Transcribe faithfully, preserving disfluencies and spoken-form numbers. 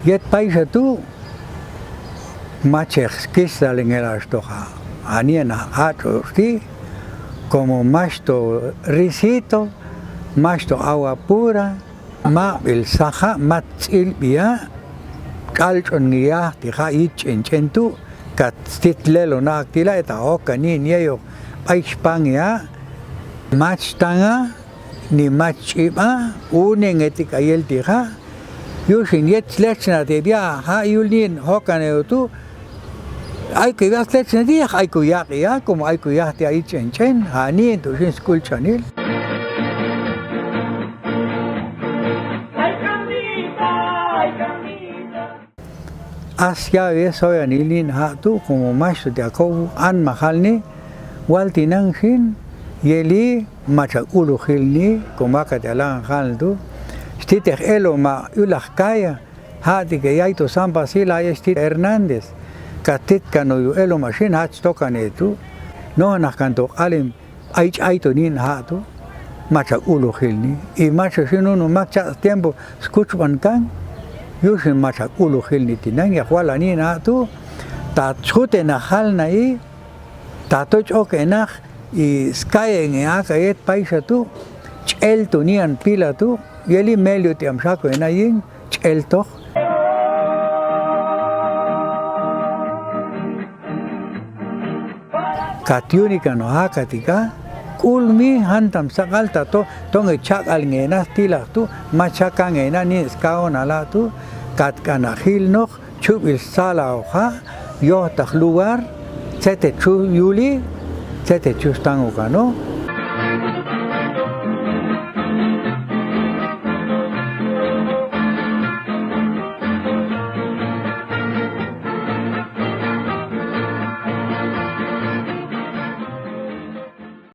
Yet paisa tu machex kis dali ngelax toxa. Anian ach'o sti, como max to risito, max to agua pura, mabil saxa, mat ch'il bia, k'alch'on ngiah tixa yit ch'en ch'en tu, kat stit lelo nak tila eta oka ni nieyo, paix pang ya, mach tanga, ni mach ch'iba, une ngetik ayel tixa, yuxin yet lechna te bia, ha yul nin, hokan eyo tu, ay ku yas lechna dia, ay ku yak ya, como ay ku yah tia yit ch'en ch'en, ha nin tu xin skul chanil. As yawi soyan ilin ha tu, como max tu tia kou an mahal ni, wal tinang xin, yeli macha ulu hil ni, como aka tia lang hal tu, stitex elo ma ulah kaya, ha ti ke yai tu sampa sila ye stit Hernandez, katit kano yu elo ma xin ha chtokan e tu, no nah kanto alim, Ai ch'ai tu nin ha tu, macha ulu hil ni. I macha sinunu macha tiempo skuch ban kan, yuxin macha ulu hil ni tinang ya kuala nin ha tu, ta chute na hal na i, ta to ch'oke nah, i skaye nge aka yet paisa tu, ch'el tu nian pila tu, yeli meliu tiam sako na yin, ch'el toh. Katiuni kano ha katika, kulmi hantam sakal tato, tonge chakal ngena tilak tu, machaka ngena ni skao nala tu, kat kana hil noh, chubil sala oha, yoh tak luar, sete chu yuli, sete chu stango kano.